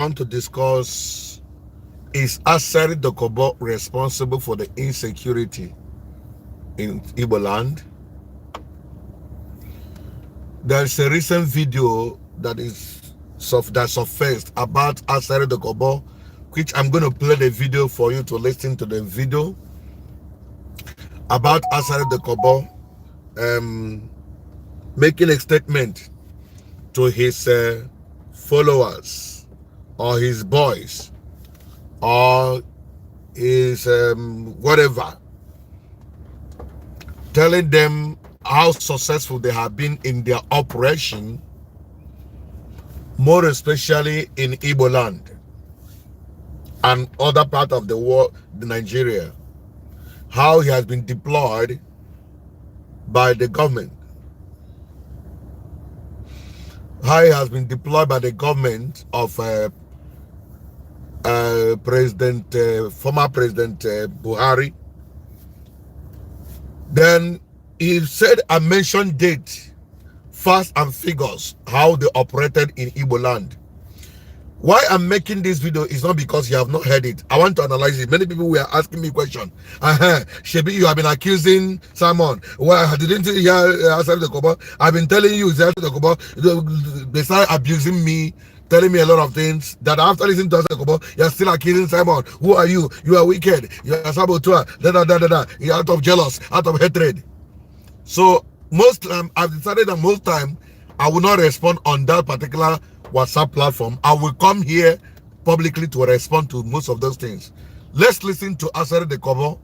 Want to discuss, is Asari Dokubo responsible for the insecurity in Igbo land? There is a recent video that surfaced about Asari Dokubo, which I'm going to play the video for you to listen to the video about Asari Dokubo making a statement to his followers or his boys or his whatever, telling them how successful they have been in their operation, more especially in Igbo land and other part of the world, Nigeria, how he has been deployed by the government, how he has been deployed by the government of President, former President Buhari. Then he said I mentioned date, facts and figures, how they operated in Igbo land. Why I'm making this video is not because you have not heard it. I want to analyze it. Many people were asking me question. Shebi, you have been accusing Simon. Well, didn't you hear Asari Dokubo? I've been telling you, Asari Dokubo, they started abusing me, telling me a lot of things that after listening to Asari Dokubo, you're still accusing Simon. Who are you? You are wicked. You are saboteur. Da, da, da, da, da. You're out of jealous, out of hatred. So most I've decided that most time I will not respond on that particular WhatsApp platform. I will come here publicly to respond to most of those things. Let's listen to Asari Dokubo,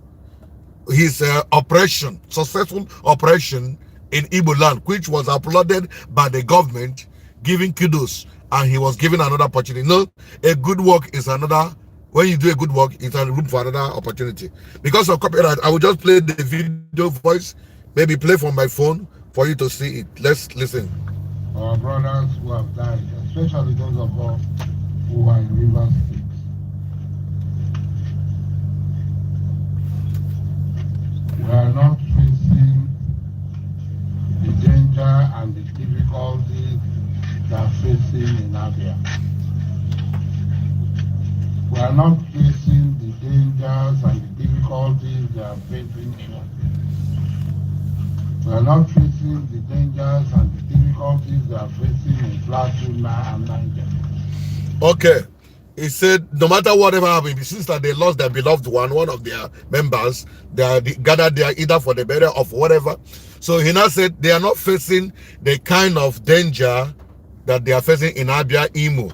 his operation, successful operation in Igbo land, which was applauded by the government, giving kudos, and he was given another opportunity. No, a good work is another. When you do a good work, it's a room for another opportunity. Because of copyright, I will just play the video voice, maybe play from my phone for you to see it. Let's listen. Our brothers who have died, especially those of us who are in Rivers State. We are not facing the danger and the difficulties they are facing in Abia. We are not facing the dangers and the difficulties they are facing in Abia. We are not facing the dangers and the difficulties they are facing in Plateau and Niger. Okay. He said, no matter whatever happened, since that they lost their beloved one, one of their members, they are gathered there either for the burial of whatever. So he now said they are not facing the kind of danger that they are facing in Abia, Imo.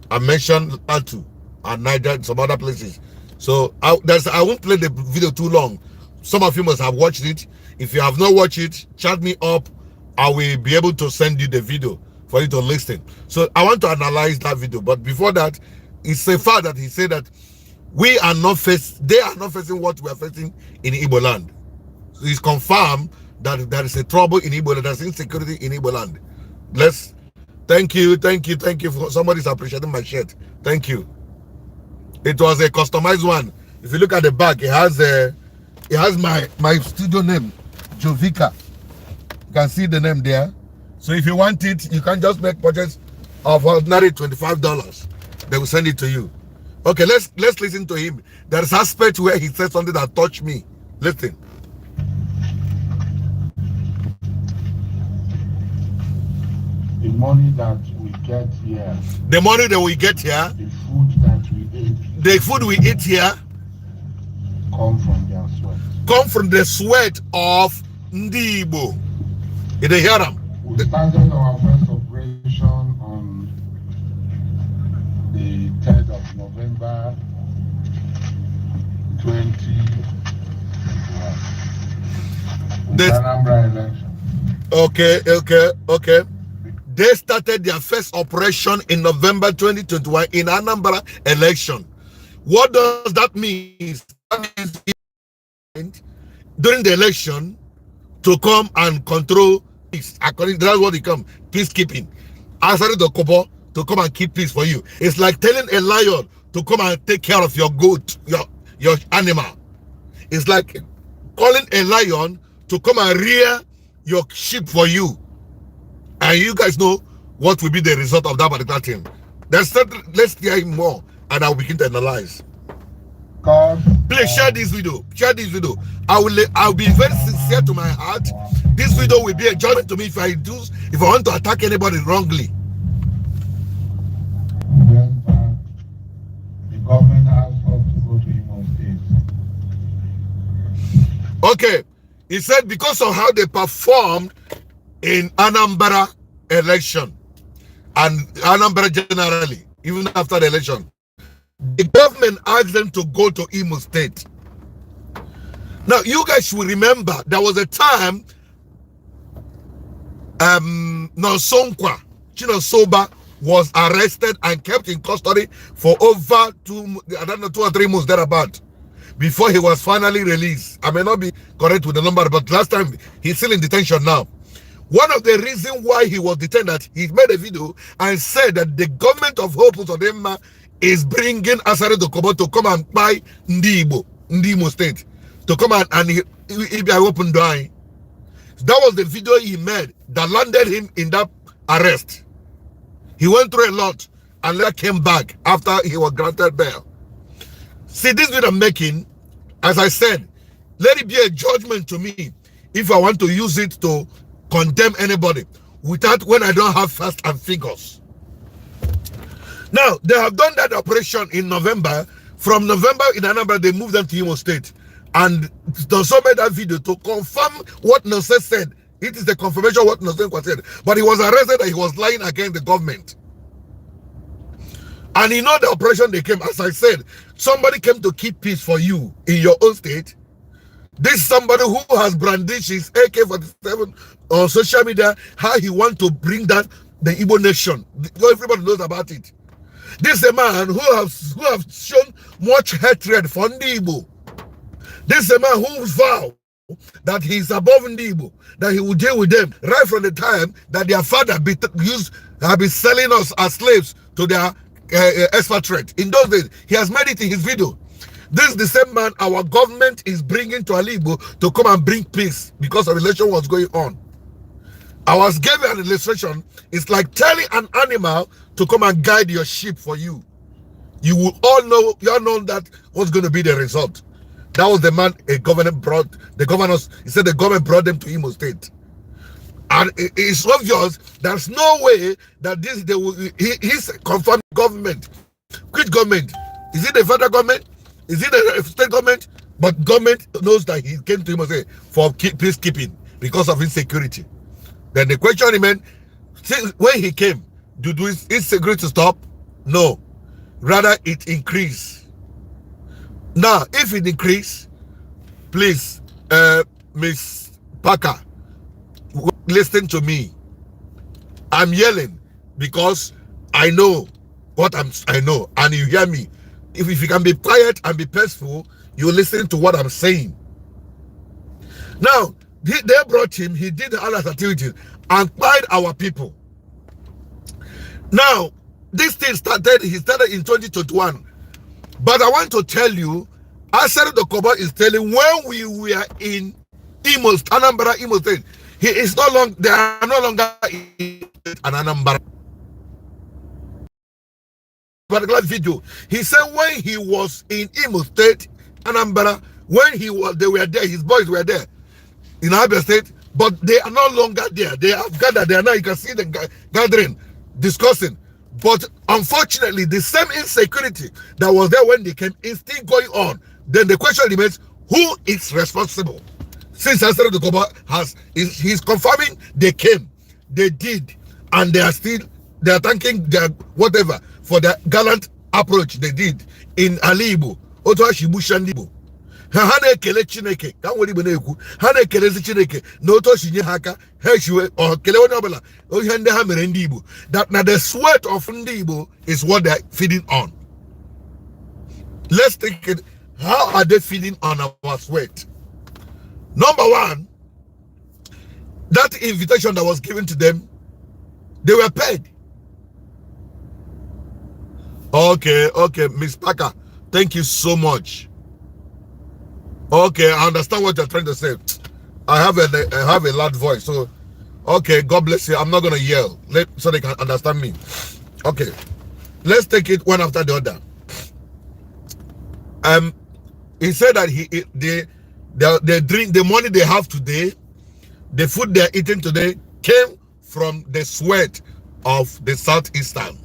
I mentioned Plateau and Niger and some other places. So I won't play the video too long. Some of you must have watched it. If you have not watched it, chat me up. I will be able to send you the video for you to listen. So I want to analyze that video. But before that, it's a fact that he said that we are not they are not facing what we are facing in Igbo land. So it's confirmed that there is a trouble in Igbo land, there's insecurity in Igbo land. Let's thank you, thank you, thank you for somebody's appreciating my shirt. Thank you. It was a customized one. If you look at the back, it has my studio name, Jovika. You can see the name there. So if you want it, you can just make purchase of ordinary $25. They will send it to you. Okay, let's listen to him. There's aspect where he said something that touched me. Listen. The money that we get here. The money that we get here. The food that we eat. The food we eat here. Come from their sweat. Come from the sweat of Ndi Igbo. Did they hear them? We started our first operation on the 3rd of November 2021. The Anambra election. Okay. They started their first operation in November 2021 in Anambra election. What does that mean? That means during the election to come and control peace. According, that's what they come, peacekeeping. Asari Dokubo to come and keep peace for you. It's like telling a lion to come and take care of your goat, your animal. It's like calling a lion to come and rear your sheep for you. And you guys know what will be the result of that particular thing. Let's hear him more, and I'll begin to analyze. Because Please share this video. Share this video. I'll be very sincere to my heart. This video will be a judgment to me if I want to attack anybody wrongly. We went back, the government asked us to go to Imo State. Okay. He said because of how they performed in Anambra election and Anambra generally, even after the election, the government asked them to go to Imo State. Now, you guys should remember there was a time Nonso Nkwa, Chinosoba was arrested and kept in custody for over 2, I don't know, 2 or 3 months thereabout before he was finally released. I may not be correct with the number, but last time he's still in detention now. One of the reasons why he was detained, that he made a video and said that the government of Hope Uzodinma is bringing Asari Dokubo to come and buy Ndi Igbo, Ndi Imo State, to come and he open the. That was the video he made that landed him in that arrest. He went through a lot and later came back after he was granted bail. See, this video I'm making, as I said, let it be a judgment to me if I want to use it to condemn anybody without when I don't have facts and figures. Now, they have done that operation in November. From November in Anambra, they moved them to Imo State. And Nonso made that video to confirm what Nonso said. It is the confirmation of what Nonso said. But he was arrested and he was lying against the government. And you know the operation they came, as I said, somebody came to keep peace for you in your own state. This is somebody who has brandished his AK-47 on social media, how he want to bring down the Igbo nation. Everybody knows about it. This is a man who have shown much hatred for Ndi Igbo. This is a man who vowed that he is above Ndi Igbo, that he will deal with them right from the time that their father have been selling us as slaves to their expatriate. In those days, he has made it in his video. This is the same man our government is bringing to Alaigbo to come and bring peace because of election was going on. I was giving an illustration. It's like telling an animal to come and guide your sheep for you. You will all know, you all know that what's going to be the result. That was the man a governor brought, the governors, he said the government brought them to Imo State. And it's obvious there's no way that this, they will, he's confirmed government. Which government? Is it the federal government? Is it the state government? But government knows that he came to Imo State for peacekeeping because of insecurity. Then the question remained, since when he came, did insecurity stop? No. Rather, it increased. Now, if it increased, please, Miss Parker, listen to me. I'm yelling because I know what I know, and you hear me. If you can be quiet and be peaceful, you listen to what I'm saying. Now, they brought him, he did the other activities and quiet our people. Now, this thing started, he started in 2021. But I want to tell you, Asari Dokubo is telling when we were in Imo, Anambra, Imo State, he is no longer, they are no longer in Anambra. Particular video, he said when he was in Imo State, Anambra, when he was, they were there, his boys were there in Abia State, but they are no longer there. They have gathered. They are now, you can see them gathering, discussing. But unfortunately, the same insecurity that was there when they came is still going on. Then the question remains, who is responsible? Since Asari Dokubo has is he's confirming they came, they did, and they are still they are thanking their whatever for the gallant approach they did in Ali Igbo. Otu ha si gbuchie ndị Igbo. Ha na-ekele Chineke ka nwere Igbo na-ekwu ha na-ekelezi Chineke na otu o si nye ha aka ha esiwe ọ kelee onye ọbụla ihe ndị ha mere ndị Igbo, that na the sweat of ndị Igbo is what they are feeding on. Let's think it. How are they feeding on our sweat? Number one, that invitation that was given to them, they were paid. Okay, Miss Parker, thank you so much. Okay, I understand what you're trying to say. I have a loud voice, so okay, God bless you. I'm not gonna yell. Let so they can understand me. Okay. Let's take it one after the other. He said that he they drink the money they have today, the food they are eating today came from the sweat of the southeastern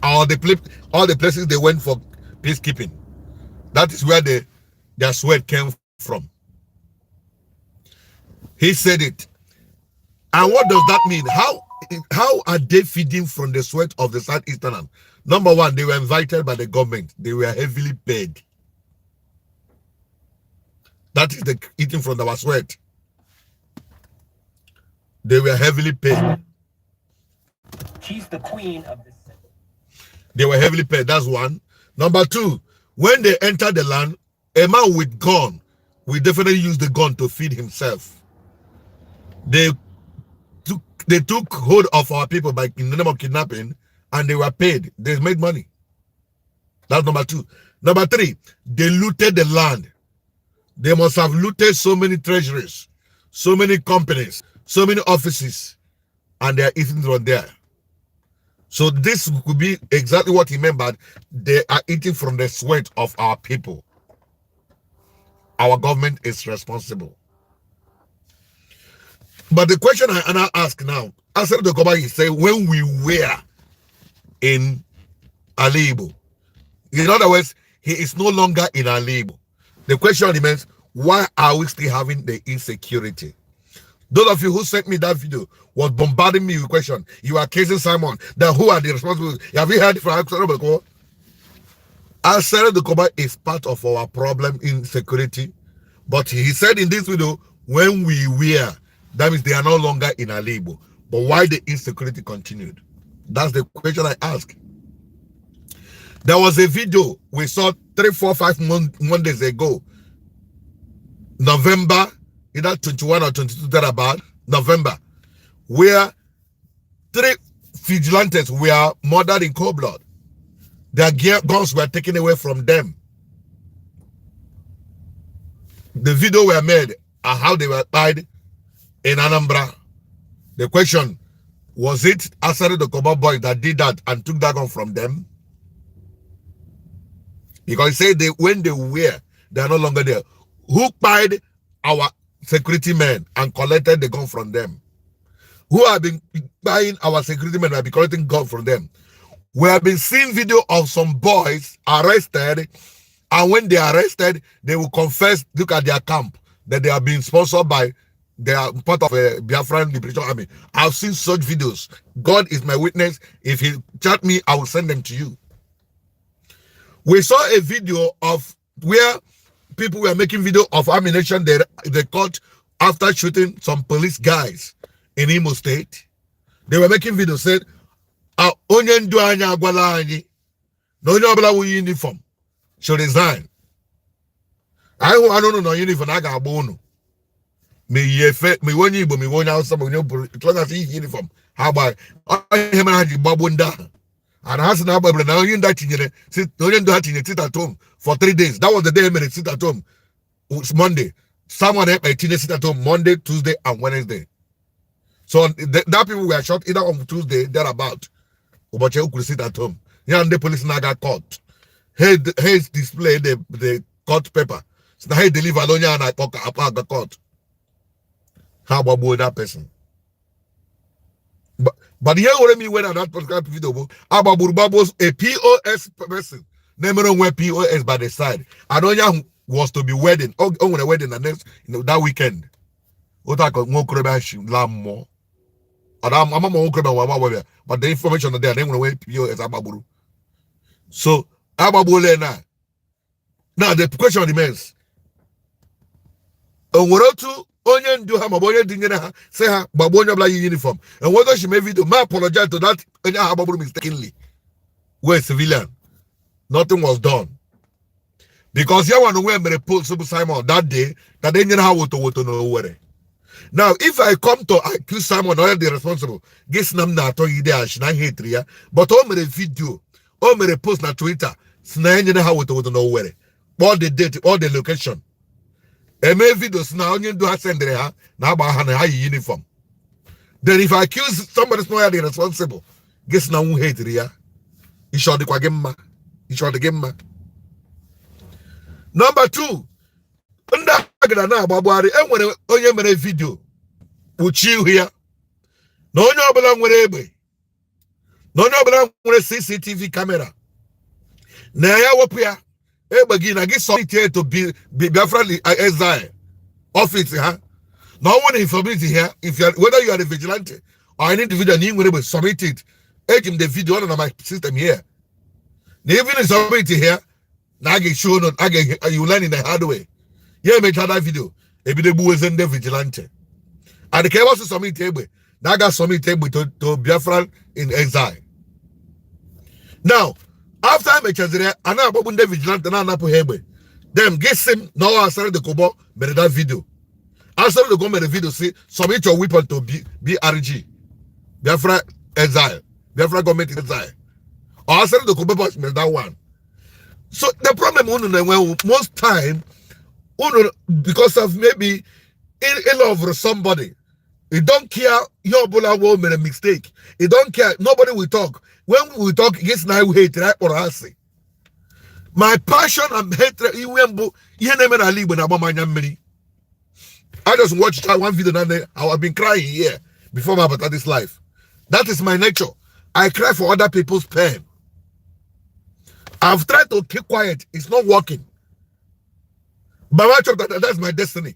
or all the places they went for peacekeeping. That is where their sweat came from. He said it. And what does that mean? How are they feeding from the sweat of the southeastern? Number one, they were invited by the government. They were heavily paid. That is the eating from our sweat. They were heavily paid. She's the queen of the They were heavily paid. That's one. Number two, when they entered the land, a man with gun will definitely use the gun to feed himself. They took hold of our people by in the name of kidnapping, and they were paid. They made money. That's number two. Number three, they looted the land. They must have looted so many treasuries, so many companies, so many offices, and they are eating from there. So this could be exactly what he meant by they are eating from the sweat of our people. Our government is responsible. But the question I ask now, Asari Dokubo, he say when we were in Alaigbo. In other words, he is no longer in Alaigbo. The question remains, why are we still having the insecurity? Those of you who sent me that video was bombarding me with question. You are accusing Simon. Then who are the responsible? Have you heard from Asari Dokubo? Asari Dokubo is part of our problem insecurity. But he said in this video, when we were, that means they are no longer in Alaigbo. But why the insecurity continued? That's the question I ask. There was a video we saw 3, 4, 5 Mondays ago. November, either 21 or 22, thereabout, November, where three vigilantes were murdered in cold blood. Their guns were taken away from them. The video were made and how they were tied in Anambra. The question, was it Asari Dokubo boy that did that and took that gun from them? Because he said when they were, they are no longer there. Who paid our security men and collected the gun from them? Who have been buying our security men and be collecting gun from them? We have been seeing video of some boys arrested, and when they are arrested, they will confess, look at their camp, that they are being sponsored by, they are part of a Biafran Liberation Army. I've seen such videos. God is my witness. If he chat me, I will send them to you. We saw a video of where people were making video of ammunition they caught after shooting some police guys in Imo State. They were making video, said, "Onye ndu anyị agwala anyị na onye ọbụla wụ uniform should resign. Anyị hụ anụ nọ uniform a ga-agba unu. Ma iyi efe, ma iwe onye Igbo, ma iwe onye Hausa, ma onye bụrụ as iyi uniform ha gbaa." Ihe mere ha ji gbagbuo ndị ahụ. And ha sị na agbagbere na onye ndu ha tinyere, onye ndu ha tinyere sit at home for 3 days. That was the day e mere sit at home. Monday. Someone Ekpa tinye sit at home Monday, Tuesday, and Wednesday. So that people were shot either on Tuesday, thereabout. Ụbọchị e kwuru sit at home. Ya ndị police na-aga court. Hey, display the court paper. So na ha deliver onye a na-akpọ ka akpọ aga court. Ha agbagbuo that person. But ihe were m iwe na that particular video bụ agbagburu gbagbuo a POS person na-emere onwe POS by the side. And onye ahụ was to be wedding. O nwere wedding na next that weekend. Otu aka nwa okorobịa si laa mmụọ. Ama ma nwa okorobịa nwa agbọghọbịa, but the information there na enwere onwe POS agbagburu. So agbagbuola na. Now the question remains. O nwere otu onye ndu ha maọbụ onye dinyere ha sị ha gbagbuo onye ọbụla yi uniform? Enwere otu mee video ma apologize to that onye ahụ agbagburu mistakenly wee civilian? Nothing was done. Because ya nwa onwe mere post bụ Simon that day that they nyere ha woto woto n'Owerri. Now, if I come to accuse Simon or the responsible, gị sị na m na-atọ ya ide ashi na ihe etiri ya, but o mere video, o mere post na Twitter, si na enyere ha woto woto n'Owerri. Kpọọ the date, kpọọ the location. Eme video si na onye ndu ha sendịrị ha na agba ha na ha yi uniform. Then if I accuse somebody, not the responsible, gị sị na m hatiri ya. Isi ọ dịkwa gị mma? Isi ọ dị gị mma? Number two, ndị agara na-agbagbugharị. Enwere onye mere video kpuchie ihu ya na onye ọbụla nwere egbe na onye ọbụla nwere CCTV camera na ya wepụ ya egbe gị na gị submit to Biafra exile office ha, na ọ bụrụ na submit ya, if you are, whether you are a vigilante or an individual na ị nwere egbe, submit it. Eji m the video on my system here na even if submit here na a ga-show no a ga you learn in the hard way. Ya emechaa that video, ebido gbuweze ndị vigilante. And ka ebe ọsọ submit egbe na aga submit egbe to Biafra in exile. Now, after emechaziri ya, a na-agbagbu ndị vigilante, na-anapụ ha egbe. Then gị sị m na ọ Asari Dokubo mere that video. Asari Dokubo mere video si submit your weapon to BRG, Biafra exile, Biafra government exile, or Asari Dokubo boys mere that one? So the problem unu na-enwe most time unu, because of maybe in love somebody, you don't care ihe ọbụla wo mere mistake, you don't care. Nobody will talk. When we talk, gets na hate right kpọrọ asị. My passion and hatred, iwe mbụ ihe na-eme n'ala Igbo na-agba m anya mmiri. I just watched that one video and I have been crying here before my about this life. That is my nature. I cry for other people's pain. I've tried to keep quiet. It's not working. But I that that's my destiny.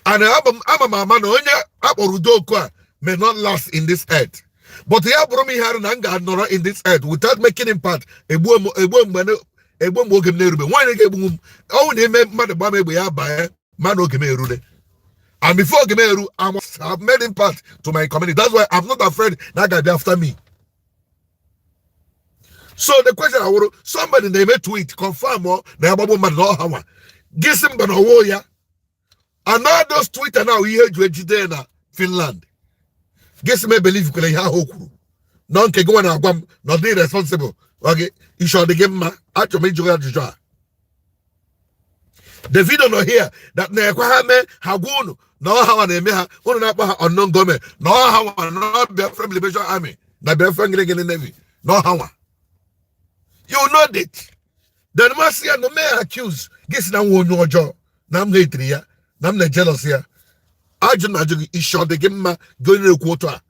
And I'm a man onye akpọrọ udo a may not last in this earth. But ya bụrụ m ihe arụ na m ga-anọrọ in this earth without making impact, egbuo m, egbuo mgbe egbuo mgbe oge m na-erube. Nwaanyị ga-egbu m ọnwụ na-eme mmadụ gba m egbe ya banye mana oge m erule. And before oge m eru, I must have made impact to my community. That's why I'm not afraid that guy be after me. So the question I want, somebody na-eme tweet confirm ọ na ya gbagbo mmadụ na ọha nwa gị sị mba na ọwụ ya. And all those Twitter now, ihe eji ejide na Finland, gị sị m ebelieve kwere ihe ahụ o kwuru nọ nke gị nwa na-agwa m na ọ dịghị responsible. Ọ gị isi ọ dị gị mma? Achọrọ m ịjụ gị ajụjụ a. Davido nọ here that na-ekwe ha mee ha gwa unu na ọha nwa na-eme ha. Unu na-akpọ ha unknown gọọmenti na ọha nwa na Biafra Liberation Army na Biafra gịnị gịnị Navy na ọha nwa. You know it. Then masị ya no may accuse gị si na nwa onye ọjọọ na m hatiri ya na m na-ejealous ya. Ajụ na ajụ gị, isi ọ dị gị mma, gị onye na-ekwu otu a?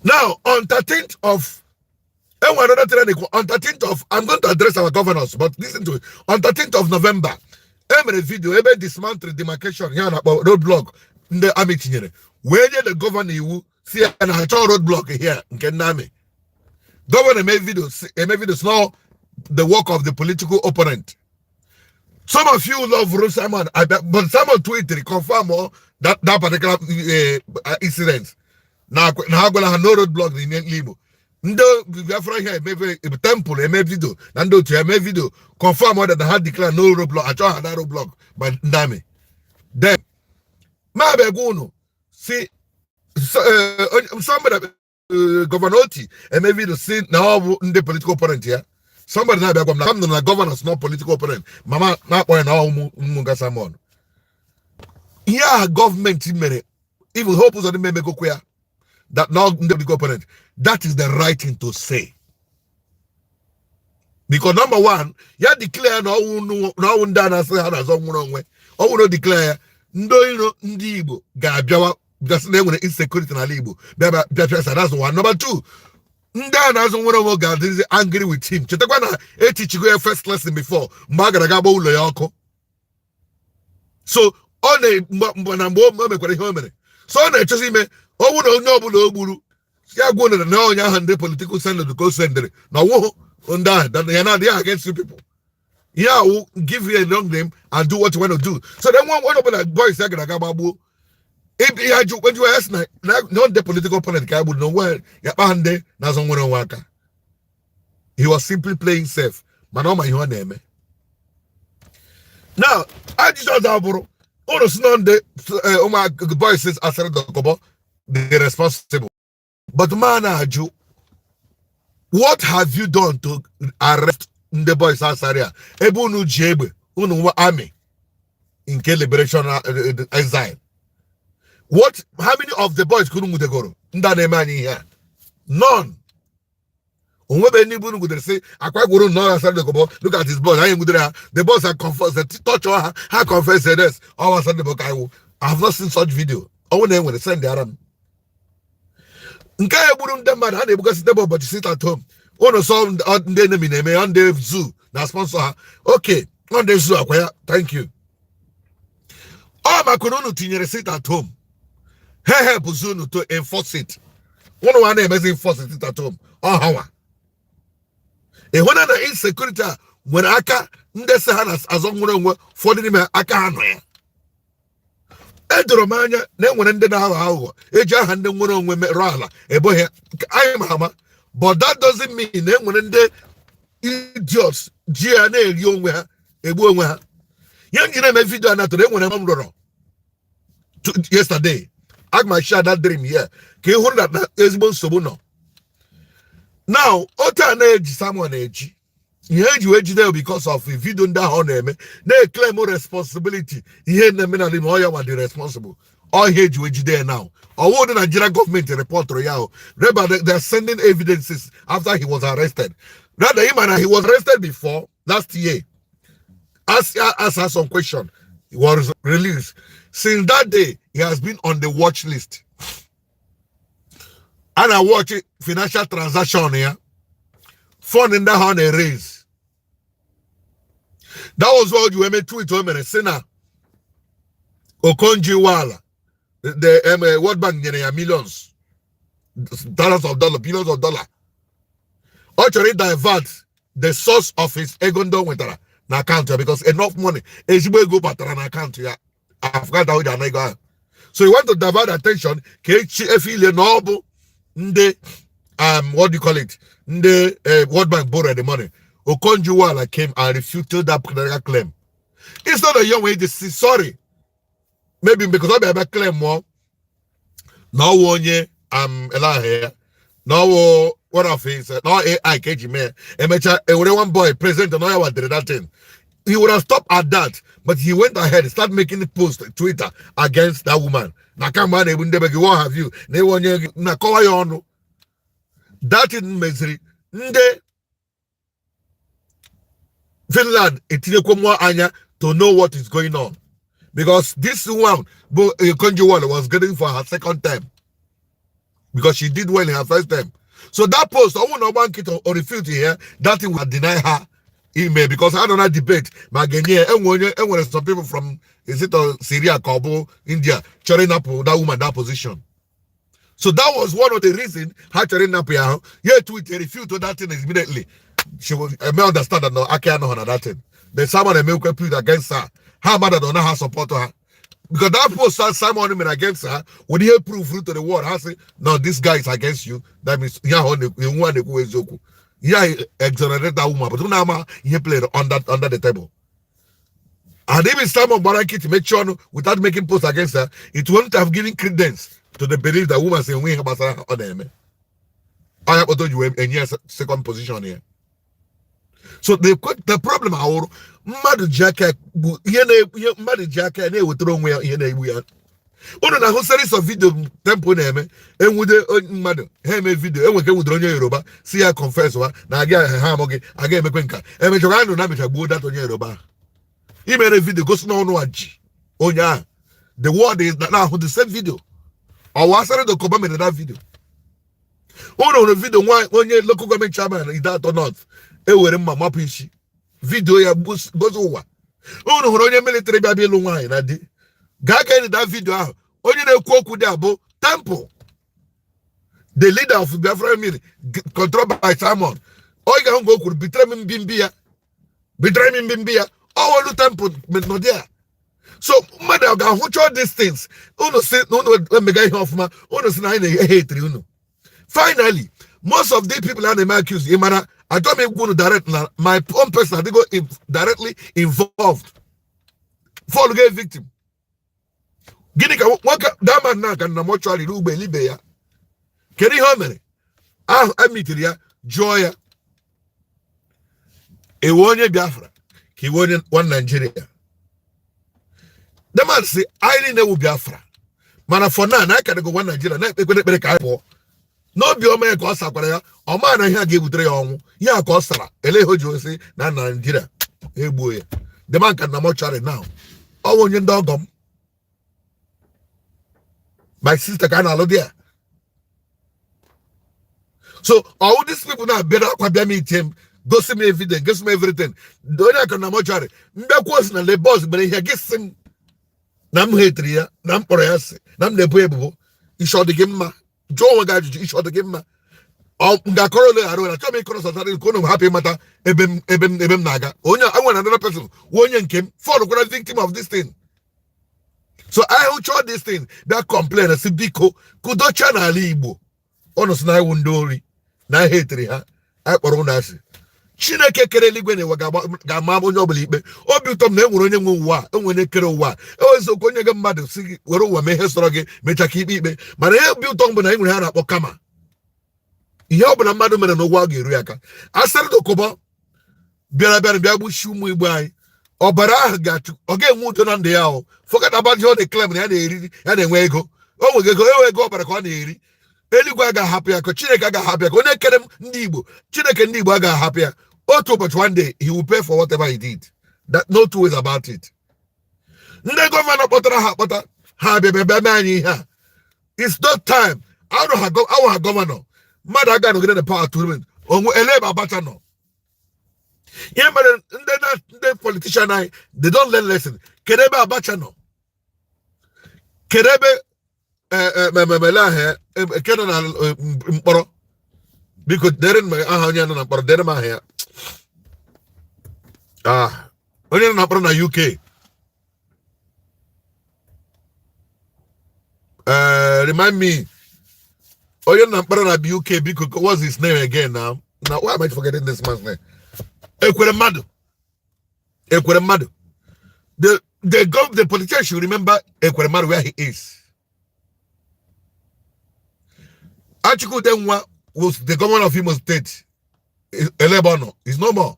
Now, on 13th of enwere another training on 13th of, I'm going to address our governors, but listen to it. On 13th of November, e mere video ebe dismantle demarcation ya na-akpọ roadblock ndị army tinyere wee nye the governor iwu si ya na ha chọọ roadblock here nke ndị army. Governor eme video, eme video not the work of the political opponent. Some of you love Ruth Simon, but Simon tweeted confirm oh, that particular incident. Na ha gwara ha no roadblock n'Igbo. Ndị Biafra here emebe temple eme video na ndị otu eme video confirm that ha declare no roadblock, achọ ha that roadblock by ndị army. Then ma bịa gwa unu si somebody, Governor Oti eme video si na ọ bụ ndị political opponent ya. Somebody na-abịa gwa m na m nọ na governors not political opponent. Mama na-akpọ ya na ụmụ ụmụ Simon. Ihe a gọọmenti mere, even Hope Uzodimma emegokwa ya that not ndị political opponent. That is the right thing to say. Because number one, ya declare na ọwụ ndị a na-asị ha na-azọ nwere onwe. Ọwụ na declare ya, ndị iro ndị Igbo ga-abịawa bịasị na enwere insecurity n'ala Igbo bịa bịa bịa bịa. That's one. Number two, ndị a na-azụ nwere onwe ga-adịzi angry with him. Chetakwa na etichigo ya first lesson before mgbe a gara aga gba ụlọ ya ọkụ. So ọ na mgbe na mgbe o mekwara ihe o mere, so ọ na-echezi ime ọ bụrụ na onye ọbụla o gburu ya gwuo na onye ahụ ndị political sended ka o sendịrị na ọwụhụ ndị ahụ that ya na-adịghị against you people. Ihe awụ give you a long name and do what you want to do. So then one ọbụla boys ya gara aga gbagbuo ya jụ jụ ya sị na na ndị political opponent ka ya gburu na onwe ya kpa ha ndị na-azọ nwere onwe aka. He was simply playing safe, mana ọ ma ihe ọ na-eme. Now, ajụjụ ọzọ abụrụ, unu si na ndị ụmụ boys Asari Dokubo the responsible, but ma na-ajụ, what have you done to arrest ndị boys Asari a ebe unu ji egbe unu nwa army nke liberation exile? What, how many of the boys kunu nwudegoro ndị a na-eme anyị ihe a? None. Onwebe ndị bụ unu sị akwa gwuru nnọọ Asari Dokubo. Look at his boss. Anyị nwudere ha. The boss ha confess, touch ha, ha confess this. Ọ Asari Dokubo ka iwu. I have not seen such video. Ọnwụ na enwere, send ara m. Nke a egburu ndị mmadụ a na-egbugasị debe ụbọchị sit at home. Unu sọ ndị enemy na-eme ya, ndị zoo na sponsor ha. Okay, ndị zoo akwa ya. Thank you. Ọ maka na unu tinyere sit at home, ha help unu to enforce it. Unu nwa na-emezi enforce sit at home. Ọ ha nwa ịhụna na insecurity a nwere aka ndị sị ha na-azọ nwere onwe. Ụfọdụ n'ime aka ha nọ ya. Edoro m anya na enwere ndị na-aghọ aghụghọ eji aha ndị nwere onwe merụọ ala eboghị anyị ma ama, but that doesn't mean na enwere ndị idiots ji ya na-eri onwe ha, egbu onwe ha. Ihe m ji na-eme video a natụrụ enwere m rọrọ yesterday. Aga m share that dream here ka ị hụrụ na ezigbo nsogbu nọ now. Otu a na-eji Simon eji ihe eji wee jide because of video ndị ahụ ọ na-eme na-eclaim responsibility ihe na-eme na n'ime ọya nwa dị responsible. Ọ ihe eji wee jide ya now. Ọwụ dị Nigeria gọọmenti reportụrụ ya o reba. They are sending evidences after he was arrested. Rather, him and he was arrested before last year, ask her some question, he was released. Since that day, he has been on the watch list and I watch financial transaction ya, fund ndị ahụ ọ na-erase. That was what you were tweet o mere si na Okonjo Iweala, the World Bank nyere ya millions, thousands of dollars, billions of dollars. Ọ chọrọ divert the source of his ego ndị o nwetara na akaụntụ ya because enough money, ezigbo ego batara na akaụntụ ya. Afghan ji ana ego ahụ, so he want to divert attention ka echi efe ile na ọ bụ ndị what do you call it, ndị World Bank borrowed the money. Okonjo Iweala came and refuted that particular claim. Instead of young way to say sorry, maybe because ọ bịa ebe claim mụọ na ọwụ onye eleahụ ya na ọwụ one of his na AI ka eji mee. Emechaa ewere one boy president na ọya wadere that thing. He would have stopped at that, but he went ahead, start making post Twitter against that woman na kamgbe a na-egbu ndebe gị, what have you, na ewe onye gị na kọwa ya ọnụ. That thing meziri ndị Finland etinyekwa mmụọ anya to know what is going on, because this one bụ Okonjo Iweala was getting for her second term because she did well in her first term. So that post, ọnwụ na ọgba nkịta o refute here, that thing will deny her email because I don't know debate ma ga-enye ya. Enwe onye enwere some people from, is it Syria ka ọ bụ India, chọrọ ịnapụ that woman that position. So that was one of the reasons ha chọrọ ịnapụ ya ahụ. Ya tweet refute that thing immediately. She was, I may understand that no aka ya nọ na that thing. Then Simon Emekwe put against her. Ha mmadụ na ọ naghị support her because that post that Simon made against her would he prove to the world. Ha say no, this guy is against you. That means ihe ahụ ọ na-ekwu, a na-ekwu eziokwu. Ihe exonerate that woman, but unu ama ihe played under the table. And even Simon gbara nkịtị mechie ọnụ without making post against her, it wouldn't have given credence to the belief that woman say enwe ihe gbasara ha ọ na-eme. Ọnya kpọta o ji wee enye ya second position ya. So the problem ahụrụ mmadụ ji aka bụ ihe na ihe mmadụ ji aka ya na-ewetara onwe ya ihe na-egbu ya. Unu na-ahụ series of video temple na-eme enwude mmadụ, ha eme video enwe ka enwudere onye Yoruba si ya confess wa na aga ha amụ gị aga emekwe nka emechakwa anụ na mecha gbuo that onye Yoruba ahụ. Imere video gosi na ọnụ a ji onye ahụ. The world is na-ahụ the same video. Ọwa Asari Dokubo mere that video. Unu hụrụ video nwa onye local government chairman Ideato North ewere mma mapụ isi, video ya gosi ụwa. Unu hụrụ onye military bịa bịa ịlụ nwaanyị na di gaa ka that video ahụ. Onye na-ekwu okwu dị abụ Temple, the leader of Biafra Mili controlled by Simon. Ọ ga-ahụ ka o kwuru bitere m mbimbi ya, bitere m mbimbi ya. Ọ welu Temple nọdị ya. So mmadụ ọ ga-ahụcha all these things, unu si na unu emega ihe ọfụma, unu si na anyị na-ehetiri unu. Finally, most of the people a na-eme accuse, ị mara achọ m ikwu unu direct na my own person adịgo directly involved, fall get victim. Gịnị ka nwoke that man na ka na mortuary ruo ugbo elibe ya? Kedu ihe o mere ahụ emitiri ya? Jụọ ya, ewe onye Biafra ka iwe onye one Nigeria? The man si anyị niile wu Biafra, mana for now na anyị ka dịgo one Nigeria na-ekpe ekpere ka anyị pụọ. N'obi ọma ya ka ọ sakwara ya. Ọ maa na ihe a ga-ebutere ya ọnwụ. Ihe a ka ọ sara ele ihe o ji osi na Naijiria egbuo ya. The man ka na mortuary now. Ọ bụ onye ndị ọgọ m, my sister ka a na-alụ di ya. So all these people na-abịara akwa bịa m itie m, gosi m evidence, gosi m everything. Onye aka na mortuary mbịakwa osi na le bọs mere ihe gị sị m na m hetiri ya, na m kpọrọ ya sị na m na-ebo ebubo. Isi ọ dị gị mma? Jụọ onwe gị ajụjụ. Isi ọ dị gị mma? M ga-akọrọ ole ghara ole. Achọghị m ịkọrọ sọtara ka unu hapụ ịmata ebe m na-aga. Onye a nwere another person wụ onye nke m fall kwara victim of this thing. So I hụchọ this thing, bịa complain, sị biko kudocha n'ala Igbo. Ụnụ sị na iwu ndị ori na ihe etiri ha, anyị kpọrọ ụnụ asị. Chineke kere eluigwe na ụwa ga-ama onye ọbụla ikpe. Obi ụtọ m na enwere onye nwe ụwa a, enwere onye kere ụwa a. Eziokwu, onye gị mmadụ si gị were ụwa mee ihe sọrọ gị, mechaa ka ikpe ikpe. Mana ihe obi ụtọ m bụ na e nwere ha na-akpọ kama ihe ọ bụla mmadụ mere n'ụwa ga-eru ya aka. Asari Dokubo bịara gbuchi ụmụ Igbo anyị. Ọbara ahụ ga-achụ, ọ ga-enwe udo na ndụ ya. O forget about ihe ọ na-eclaim na ya na-eri, ya na-enwe ego. O nwere ego, enwe ego ọbara ka ọ na-eri. Eluigwe agaghị ahapụ ya, ka Chineke agaghị ahapụ ya, ka onye kere m ndị Igbo, Chineke ndị Igbo agaghị ahapụ ya. Otu ụbọchị, one day, he will pay for whatever he did. That no two ways about it. Ndị governor kpọtara ha akpọta, ha bịa bịa bịa mee anyị ihe a. It's not time arụ ha awụ ha governor. Mmadụ aga nọgide na power tournament onwe ele ebe Abacha nọ. Ihe mere ndị na ndị politician anyị, they don't learn lesson. Kedu ebe Abacha nọ? Kedu ebe memele ahụ eke nọ na mkpọrọ? Biko dere m aha onye nọ na mkpọrọ, dere m aha ya. Ah, onye nọ na mkpọrọ na UK, remind me, onye nọ na mkpọrọ na UK, biko. What's his name again now? Now why am I forgetting this man's name? Ekwere Mmadụ, Ekwere Mmadụ. The politician should remember Ekwere Mmadụ, where he is. Achike Udenwa was the governor of Imo State. Elebono is no more.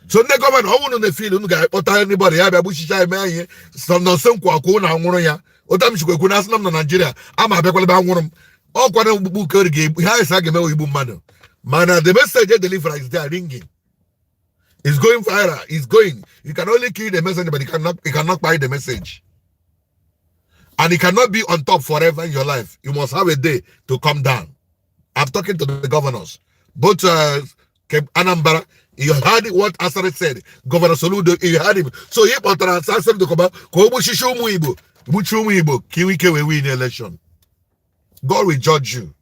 So ndị governor, ọ bụrụ na fil unu ga-akpọta anybody, ya bịa gbuchicha eme ihe sọ nọnso nkwa akwa unu anwụrụ ya. Ụta m chikwa ekwu na asị na m na Naijiria ama abịakwala ebe anwụrụ m ọkwa na mgbukpu nke ori ga-egbu ihe anyị sị a ga-emewe igbu mmadụ. Mana the message e deliver is there, ringing, is going viral, is going. You can only kill the message, but you cannot buy the message, and you cannot be on top forever in your life. You must have a day to come down. I'm talking to the governors, both Anambra. You heard what Asari said. Governor Soludo, you heard him. So he kpọtara Asari Dokubo ka o gbuchichi ụmụ Igbo, gbuchi ụmụ Igbo ka inwe ike wee win election. God will judge you.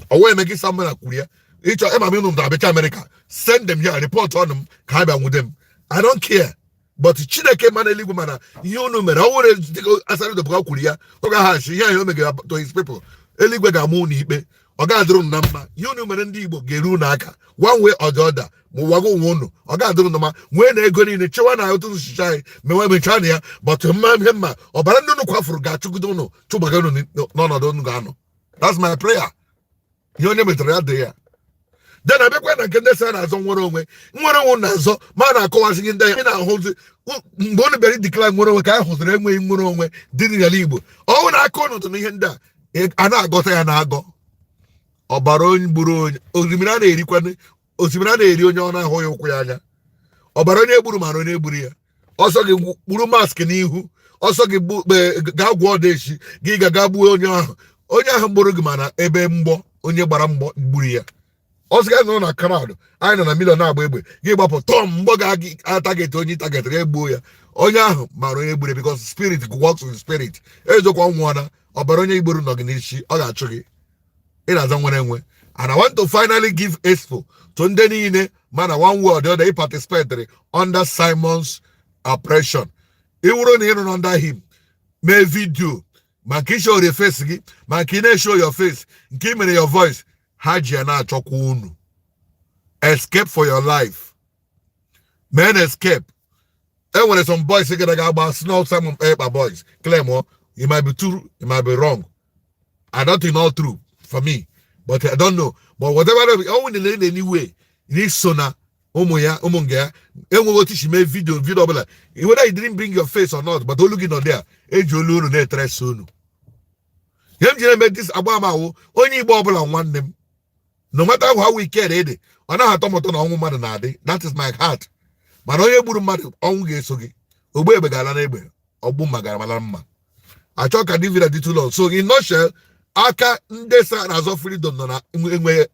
Ọwọ́ eme gị Samuel kwuru ya. Ịchọ ịma m ịnụ m na-abịacha America. Send them here, report on them ka ha bịa nwude m. I don't care. But Chineke mana eluigwe mana ihe unu mere, ọ nwere dịka Asari Dokubo kwuru ya, ọ ga-aghachi ihe ahụ o megara to his people. Eluigwe ga-ama unu ikpe. Ọ ga-adịrị unu na mma. Ihe unu mere ndị Igbo ga-eru unu aka one way or the other. Ma ụwa gị onwe unu, ọ ga-adịrị unu mma. Nwee na ego niile chewa na ụtụtụ chicha anyị mewe mechaa na ya, but mma ihe mma ọbara ndị unu kwafuru ga-achụgide unu, chụgbaga unu n'ọnọdụ unu ga-anọ. That's my prayer. Ihe onye metere ya dị ya. Then abịakwa na nke ndị sị na-azọ nwere onwe, nwere onwe na-azọ ma na-akọwazi gị ndị anyị na-ahụzi mgbe unu bịara declare nwere onwe ka anyị hụziri enweghị nwere onwe dị n'ala Igbo. Ọnwụ na aka ọnọdụ na ihe ndị a a na-agọta ya na-agọ ọbara onye gburu onye. Osimiri a na-erikwa, osimiri a na-eri onye ọ na-ahụghị ụkwụ ya anya. Ọbara onye gburu mara onye gburu ya. Ọsọ gị kpuru mask n'ihu, ọsọ gị gaa gwọọ ọdaechi gị ga ga gbuo onye ahụ. Onye ahụ gburu gị, mana ebe mgbọ onye gbara mgbọ gburu ya. Ọsọ gị nọrọ na crowd anyị nọ na million na-agba egbe, gị gbapụ tọm mgbọ ga-atarget onye targetịrị, egbuo ya. Onye ahụ mara onye gburu, because spirit works with spirit. Ezokwa nwụọna ọbara onye igburu nọ gị n'isi, ọ ga-achụ gị. Ị na-aza nwere enwe. And I want to finally give expo to ndị niile mana one way or the other he participated under Simon's oppression. Iwuru na ị nọ under him mee video, ma nke show your face gị, ma nke ị na-show your face, nke ị mere your voice, ha ji ya na-achọkwa unu. Escape for your life, men, escape. E nwere some boys gara aga agba small Simon Ekpa boys claim o. It might be true, it might be wrong. I don't think all true for me, but I don't know. But whatever, ọnwụ na in any way n'iso na ụmụ ya, ụmụ nga ya enweghị otu isi mee video ọbụla, whether you didn't bring your face or not, but olu gị nọ there, eji olu unu na-eteresa unu. Ihe m ji na-eme this agba ama awụ onye Igbo ọbụla nwanne m, no matter how wicked ị dị, ọ naghị atọ m ụtọ na ọnwụ mmadụ na-adị. That is my heart. Mana onye gburu mmadụ, ọnwụ ga-eso gị. Ogbu egbe ga-ala n'egbe, ọgbụ mma gara mma. Achọ ka dị video dị too long. So in nutshell, aka ndị sa na-azọ freedom nọ na enweghị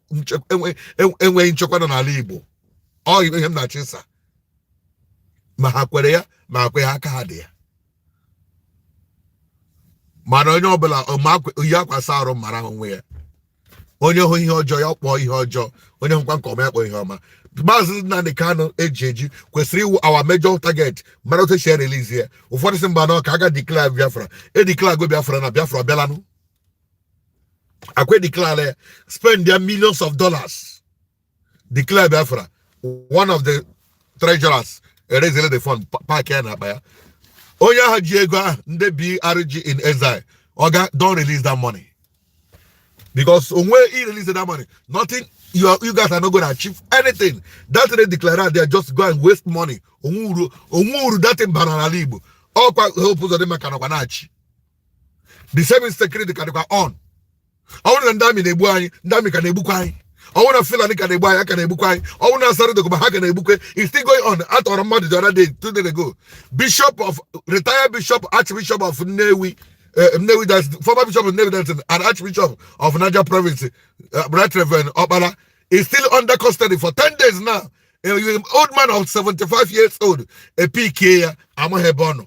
nchekwa nọ n'ala Igbo. Ọ ihe m na-achọ ịsa, ma ha kwere ya ma ha kwe ha, aka ha dị ya. Mana onye ọbụla ma yi akwa sa arụ mara onwe ya. Onye hụ ihe ọjọọ, ya kpọọ ihe ọjọọ. Onye hụkwa nke ọma, ya kpọọ ihe ọma. Maazị Nnamdi Kanu eji eji kwesịrị iwu our major target. Mara otu esi release ya. Ụfọdụ sị mba, na ka aga declare Biafra. E declare go Biafra na Biafra ọbịalanụ akwa. Declare ya, spend their millions of dollars declare Biafra. One of the treasurers erezele the fund, pack ya na akpa ya. Onye ahụ ji ego ahụ, ndị BRG in exile, oga, don't release that money, because onwe he release that money, nothing. You guys are not going to achieve anything. That they declare, they are just go and waste money. Onwe uru, onwe uru that thing bara n'ala Igbo. Ọkwa Hope Uzodimma ka nọkwa na-achị. The same insecurity ka dịkwa on. Ọ bụrụ na ndị army na-egbu anyị, ndị army ka na-egbukwa anyị. Ọ bụrụ na Fulani ka na-egbu anyị, ha ka na-egbukwa anyị. Ọ bụrụ na Asari Dokubo, ha ka na-egbukwe. It's still going on. Atọrọ mmadụ the other day, 2 days ago, bishop of retired bishop, Archbishop of Nnewi, Nnewi, that's former bishop of Nnewi, that's and Archbishop of Niger Province, Right Reverend Okpala, is still under custody for 10 days now. A old man of 75 years old, a PK ya amaghị ebe ọ nọ.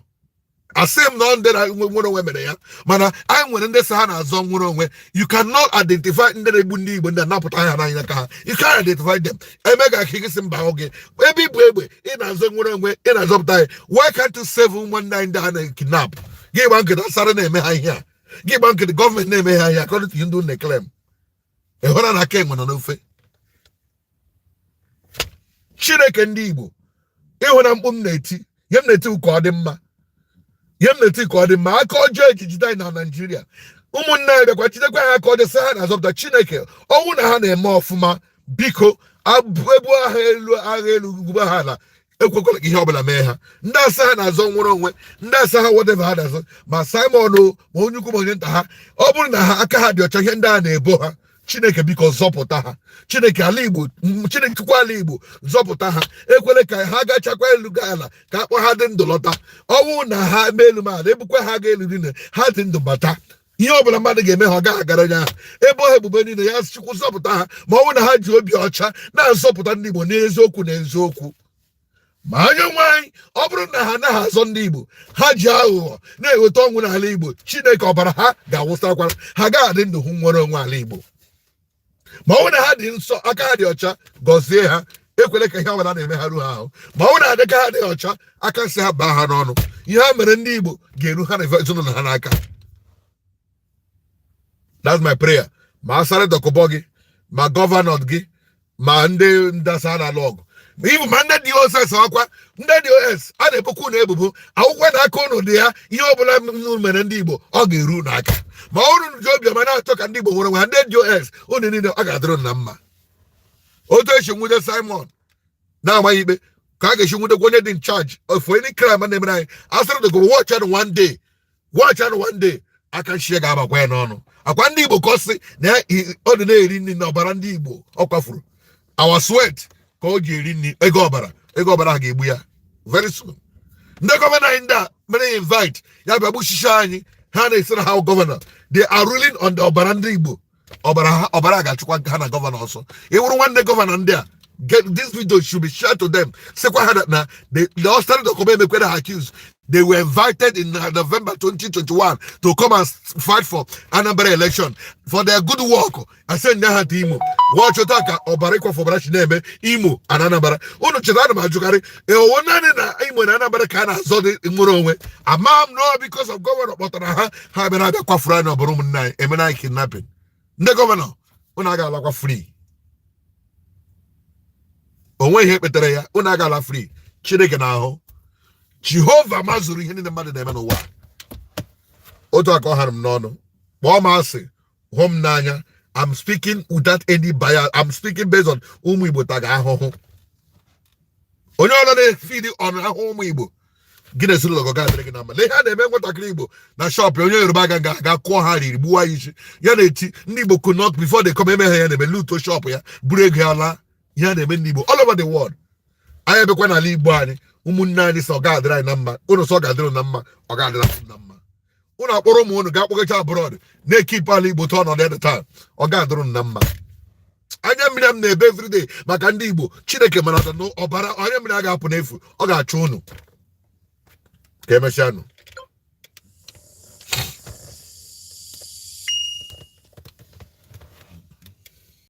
Asị m na ndị nwere onwe mere ya, mana anyị nwere ndị sị ha na-azọ nwere onwe. You cannot identify ndị na-egbu ndị Igbo, ndị anapụta ha n'anya ka ha. You can't identify them. Eme ga aka gị sị mba oge ebe ibu egbe ị na-azọ nwere onwe, ị na-azọpụta anyị. Why can't you save ụmụnne anyị ndị a na-kidnap? Gị gba nkịtị, asara na-eme ha ihe a. Gị gba nkịtị, gọọmenti na-eme ha ihe according to ndị na-claim. Ị hụra na aka enwe nọ n'ofe. Chineke ndị Igbo, ịhụ na mkpu m na-eti, ihe m na-eti ka ọ dị mma, ihe m na-eti ka ọ dị mma. Aka ọjọọ ejijide anyị na Naijiria, ụmụnne anyị bịakwa jidekwa ha aka ọjọọ, sị ha na-azọpụta. Chineke, ọnwụ na ha na-eme ọfụma, biko ebu agha elu, agha elu, ugbu ha ala. Ekwekwala ka ihe ọbụla mee ha. Ndị asa ha na-azọ nwere onwe, ndị asa ha, whatever ha na-azọ, ma Simon o, ma onye ukwu ma onye nta ha, ọ bụrụ na ha aka ha dị ọcha, ihe ndị a na-ebo ha, Chineke biko zọpụta ha. Chineke ala Igbo, Chineke chukwu ala Igbo, zọpụta ha. Ekwele ka ha gachakwa elu gaa ala, ka akpọ ha dị ndụ lọta. Ọnwụ na ha mee elu ma ala ebukwa ha ga elu niile, ha dị ndụ bata. Ihe ọbụla mmadụ ga-eme ha, ọ gaghị agara onye ahụ ebe ọ ebube niile ya. Chukwu zọpụta ha, ma ọ bụrụ na ha ji obi ọcha na-azọpụta ndị Igbo n'eziokwu na eziokwu. Ma onye nwe anyị, ọ bụrụ na ha anaghị azọ ndị Igbo, ha ji aghụghọ na-eweta ọnwụ n'ala Igbo, Chineke, ọbara ha ga-awụsakwara ha, gaghị adị ndụ hụ nwere onwe ala Igbo. Ma ọ bụrụ na ha dị nsọ, aka ha dị ọcha, gọzie ha. Ekwele ka ihe ọbụla na-eme ha ruo ha ahụ. Ma ọ bụrụ na aka ha dị ọcha, aka nsị ha baa ha n'ọnụ. Ihe ha mere ndị Igbo ga-eru ha na ezinụlọ ha n'aka. That's my prayer. Ma Asari Dokubo gị, ma governor gị, ma ndị ndasa na-alụ ọgụ, ma ibu, ma ndị DOS, ọkwa ndị DOS a na-ebokwa unu ebubo akwụkwọ na aka unu dị ya. Ihe ọbụla unu mere ndị Igbo, ọ ga-eru unu aka. Ma ọ bụrụ ji obiọma na-achọ ka ndị Igbo nwere onwe ha, ndị DOS, unu niile, ọ ga-adịrị unu na mma. Otu esi nwude Simon na-amaghị ikpe ka a ga-esi nwudekwa onye dị in charge of any crime a na-emere anyị. Asari Dokubo, watch out one day, watch out one day. Aka nshie ga-abakwa ya n'ọnụ. Akwa ndị Igbo ka ọ sị na ọ dị na-eri nri na ọbara ndị Igbo ọ kwafuru. Our sweat ka o ji eri nri. Ego ọbara, ego ọbara ha ga-egbu ya very soon. Ndị governor anyị, ndị a mere invite ya bịa gbuchichi anyị, ha na-esi na ha governor, they are ruling on the ọbara ndị Igbo. Ọbara ha, ọbara ga-achụkwa ha na governor ọsọ. Ịwụrụ nwanne governor ndị a, get this video should be shared to them. Sịkwa ha na the Asari Dokubo emekwere ha accused. They were invited in November 2021 to come and fight for Anambra election for their good work. I send ha to Imo. Watch ka ọbara ịkwafu ọbara chi na-eme Imo and Anambra. Unu cheta, ana m ajụkarị ewo naanị na Imo na Anambra ka a na-azọ dị nwere onwe. Ama m no because of governor kpọtara ha, ha bịara abịa kwafuru anyị ọbara ụmụnne anyị, emere anyị kidnapping. Ndị governor, unu aga alakwa free. Onwe ihe kpetere ya, unu agala free. Chineke na-ahụ. Jehova mazụrụ ihe niile mmadụ na-eme n'ụwa. Otu a ka ọ hara m n'ọnụ. Kpọọ m asị, hụ m n'anya, I'm speaking without any bias. I'm speaking based on ụmụ Igbo taga ahụhụ. Onye ọbụla na-efidi ọnụ ahụ ụmụ Igbo, Gị na ezinụlọ gị, ọ ga-adịrị gị na mma. Lee ihe a na-eme nwatakịrị Igbo na shop. Onye Yoruba ga ga kụọ ha riri, gbuwa ya isi. Ya na-eti ndị Igbo could not before they come eme ha ya na-eme, lootuo shop ya, buru ego ya laa. Ihe a na-eme ndị Igbo all over the world. Anyị ebekwa n'ala Igbo anyị, ụmụnne anyị sị ọ ga-adịrị anyị na mma. Unu sọ ọ ga-adịrị unu na mma, ọ ga-adịrị anyị na mma. Unu akpọrọ ụmụ unu ga-akpọgacha abroad, na-ekeepụ ala Igbo tụọ ọnọdụ ya taa. Ọ ga-adịrị unu na mma. Anya mmiri m na-ebe everyday maka ndị Igbo, Chineke mara na ọbara anya mmiri a ga-apụ n'efu. Ọ ga-achụ unu. Ka emesịanụ.